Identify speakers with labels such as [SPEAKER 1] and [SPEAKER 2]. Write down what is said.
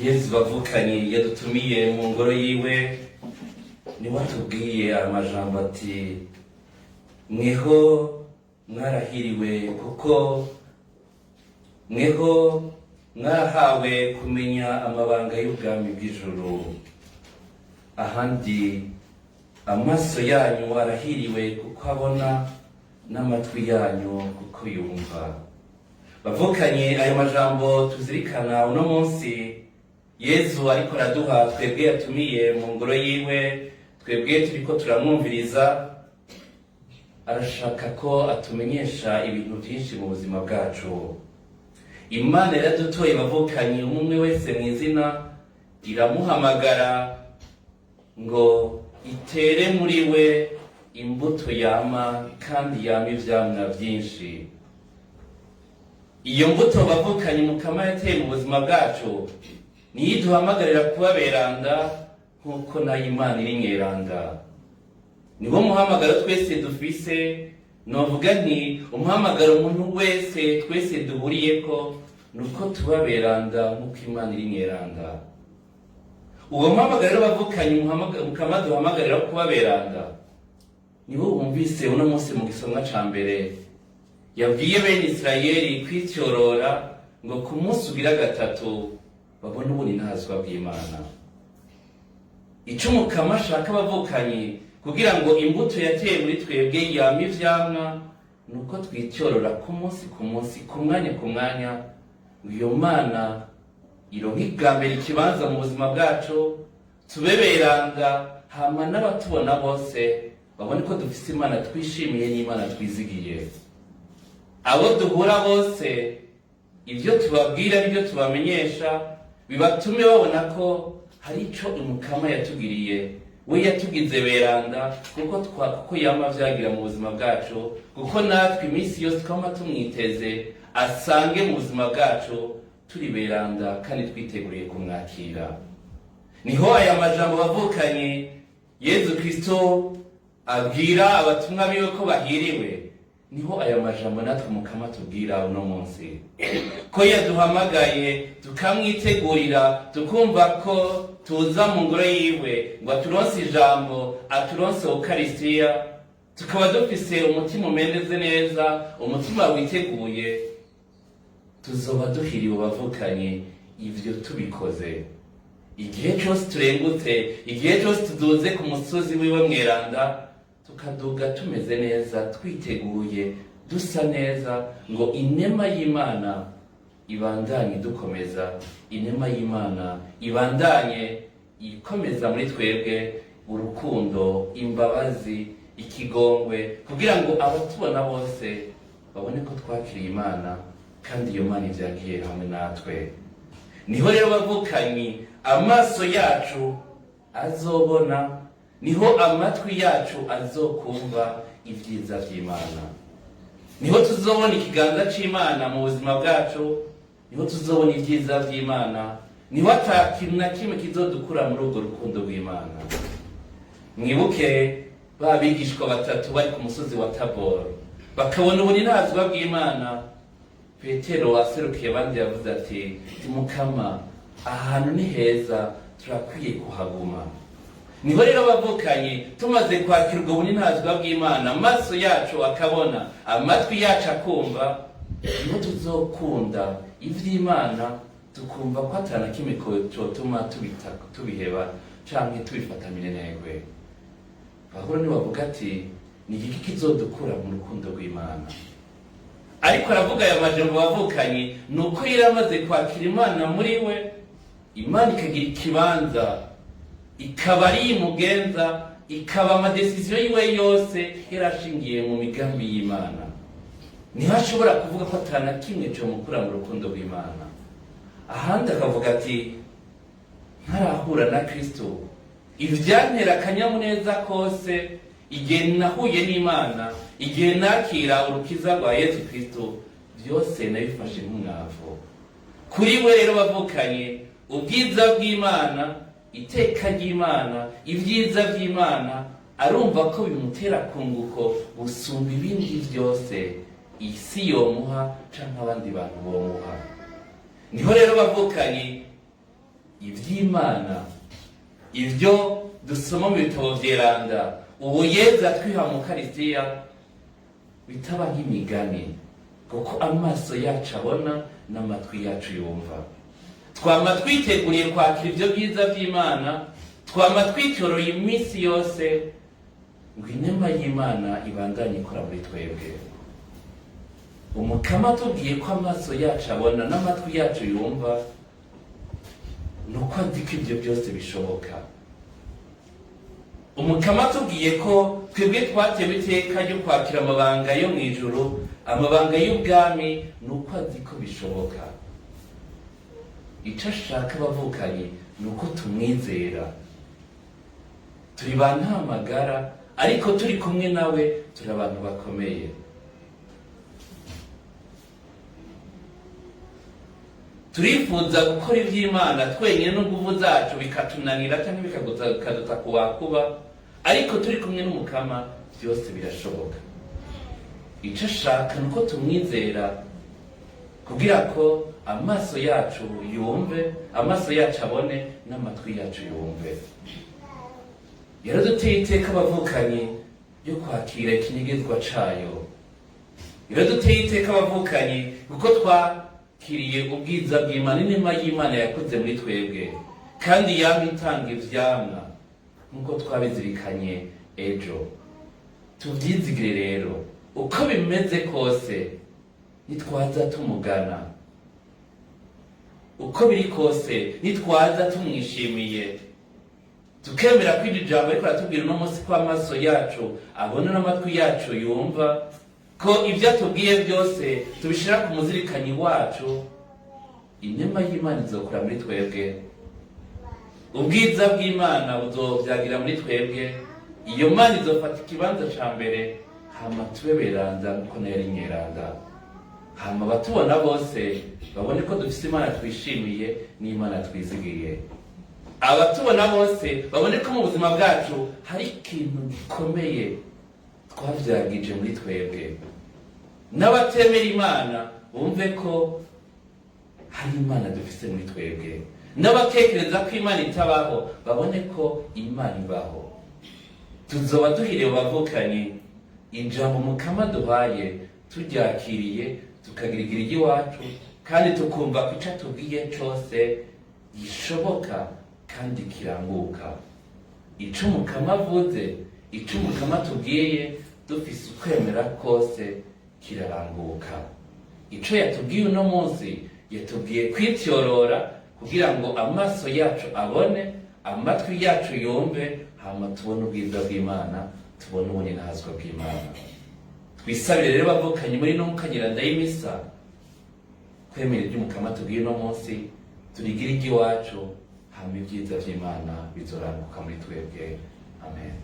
[SPEAKER 1] Yezu bavukanye yadutumiye mu ngoro yiwe, niwe atubwiye amajambo ati: "Mweho mwarahiriwe, kuko mweho mwarahawe kumenya amabanga y'ubwami bw'ijuru." Ahandi: "Amaso yanyu arahiriwe kuko abona, n'amatwi yanyu kuko yumva." Bavukanye, ayo majambo tuzirikana uno munsi Yezu ariko araduha twebwe yatumiye mu ngoro yiwe, twebwe turiko turamwumviriza, arashaka ko atumenyesha ibintu byinshi mu buzima bwacu. Imana yaradutoye bavukanye, umwe wese mu izina, iramuhamagara ngo itere muri we imbuto yama, kandi yama ivyamwa vyinshi. Iyo mbuto bavukanye Mukama yateye mu buzima bwacu niyo iduhamagarira kuba beranda, nk'uko nayo Imana iri mweranda. Niwo muhamagaro twese dufise. Novuga nti umuhamagaro umuntu wese twese duhuriyeko ni uko tuba beranda nk'uko Imana iri mweranda. Uwo muhamagaro rero bavukanye Mukama duhamagarira kuba beranda, niwo wumvise uno munsi mu gisomwa ca mbere yabwiye bene Isirayeli kwityorora ngo ku munsi ugira gatatu babone ubuninahazwa bw'Imana. Ico Umukama ashaka abavukanyi, kugira ngo imbuto yateye muri twebwe yama ivyamwa, ni uko twityorora ku munsi ku munsi, ku mwanya ku mwanya, ngo iyo Mana ironke ibwa mbere ikibanza mu buzima bwacu, tube beranda, hama n'abatubona bose babone ko dufise Imana twishimiye n'Imana twizigiye. Abo duhura bose, ibyo tubabwira n'ibyo tubamenyesha bibatume babona ko hari ico Umukama yatugiriye. We yatugize beranda kuko yama vyagira mu buzima bwacu, kuko natwe iminsi yose twama tumwiteze asange mu buzima bwacu turi beranda kandi twiteguriye kumwakira. Niho aya majambo bavukanye Yezu Kristo abwira abatumwa biwe ko bahiriwe, niho aya majambo natwe Mukama tubwira uno munsi, ko yaduhamagaye tukamwitegurira, tukumva ko tuza mu ngoro yiwe ngo aturonse ijambo, aturonse Ukarisitiya, tukaba dufise umutima umeze neza, umutima witeguye, tuzoba duhiriwe bavukanye. Ivyo tubikoze igihe cose turengutse, igihe cose tuduze ku musozi wiwe mweranda, tukaduga tumeze neza, twiteguye, dusa neza, ngo inema y'Imana ibandanye idukomeza, inema y'Imana ibandanye ikomeza muri twebwe urukundo, imbabazi, ikigongwe, kugira ngo abatubona bose babone ko twakiriye Imana kandi iyo Mana ivyagiye hamwe natwe. Niho rero bavukanyi amaso yacu azobona, niho amatwi yacu azokumva ibyiza vy'Imana, niho tuzobona ikiganza c'Imana mu buzima bwacu, niho tuzobona ibyiza vy'Imana, niho ata kintu na kimwe kizodukura muri urwo rukundo rw'Imana. Mwibuke ba bigishwa batatu bari ku musozi wa Taboro, bakabona ubuninazwa bw'Imana. Petero aserukiye abandi yavuze ati: "Mukama, ahantu ni heza, turakwiye kuhaguma." Niho rero bavukanye tumaze kwakira ubwo buninazwa bw'Imana, amaso yacu akabona, amatwi yacu akumva, niho tuzokunda ivy'Imana, tukumva ko atana kimwe cotuma tubiheba canke tubifata minenegwe. Pawulo niwe avuga ati: "Ni igiki kizodukura mu rukundo rw'Imana?" Ariko aravuga aya majambo bavukanye ni uko yari amaze kwakira Imana muri we, Imana ikagira ikibanza, ikaba ari imugenza, ikaba ama décisions yiwe yose yarashingiye mu migambi y'Imana. Niho ashobora kuvuga ko atana kimwe comukura mu rukundo rw'Imana. Ahandi akavuga ati: "Ntarahura na Kristo, ivyantera akanyamuneza kose, igihe nahuye n'Imana, igihe nakira urukiza rwa Yezu Kristo, byose nabifashe nk'umwavu." Kuri we rero bavukanye, ubwiza bw'Imana, iteka ry'Imana, ibyiza by'Imana, arumva ko bimutera kunguko gusumba ibindi byose isi yomuha canke abandi bantu bomuha. Niho rero bavukanye ivy'Imana, ibyo dusoma mu bitabo vyeranda, ubu Yezu atwiha mu Karistiya, bitaba nk'imigani, kuko amaso yacu abona n'amatwi yacu yumva. Twama twiteguriye kwakira ibyo byiza by'Imana, twama twitoroye iminsi yose ngo inema y'Imana ibandanye ikora muri twebwe. Umukama atubwiye ko amaso yacu abona n'amatwi yacu yumva, ni uko azi ko ibyo byose bishoboka. Umukama atubwiye ko twebwe twatewe iteka ryo kwakira amabanga yo mu ijuru, amabanga y'ubwami, ni uko azi ko bishoboka. Icyo ashaka, abavukanyi, ni uko tumwizera. Turi ba ntamagara, ariko turi kumwe nawe turi abantu bakomeye. Turifuza gukora iby'Imana twenyine n'inguvu zacu bikatunanira cyangwa bikaduta kuwakuba, ariko turi kumwe n'Umukama byose birashoboka. Icyo ashaka ni uko tumwizera, kugira ko amaso yacu yumve, amaso yacu abone n'amatwi yacu yumve. Yaraduteye iteka, abavukanyi, yo kwakira ikinyegezwa cayo. Yaraduteye iteka, abavukanyi, kuko twakiriye ubwiza bw'Imana, inema y'Imana yakoze muri twebwe, kandi yama itanga ivyamwa nk'uko twabizirikanye ejo. Tuvyizigire rero, uko bimeze kose nitwaza tumugana, uko biri kose nitwaza tumwishimiye, tukemera ko iryo jambo ariko aratubwira uno munsi, ko amaso yacu abona n'amatwi yacu yumva, ko ibyo atubwiye byose tubishira ku muzirikanyi wacu, inema y'Imana izokora muri twebwe, ubwiza bw'Imana buzovyagira muri twebwe. Iyo Mana izofata ikibanza ca mbere, hama tube beranda nkuko nayo ari mweranda, hama abatubona bose babone ko dufise Imana twishimiye n'Imana twizigiye. Abatubona bose babone ko mu buzima bwacu hari ikintu gikomeye twavyagije muri twebwe. N'abatemera Imana bumve ko hari Imana dufise muri twebwe, n'abatekereza ko Imana itabaho babone ko Imana ibaho. Tuzoba duhiriwe, bavukanyi, ijambo Mukama duhaye turyakiriye, tukagirigira iry'iwacu, kandi tukumva ko ico atubwiye cose gishoboka kandi kiranguka. Ico Mukama avuze, ico Mukama atubwiye, dufise ukwemera kose kiraranguka. Ico yatubwiye uno munsi, yatubwiye kwityorora kugira ngo amaso yacu abone, amatwi yacu yumve, hama tubone ubwiza bw'Imana, tubone ubuninahazwa bw'Imana. Twisabire rero, bavukanye, muri no mukanyiranda y'imisa, kwemera ibyo Umukama tubwiye uno munsi, turigire iry'iwacu, hama ibyiza vy'Imana bizoranguka muri twebwe. Amen.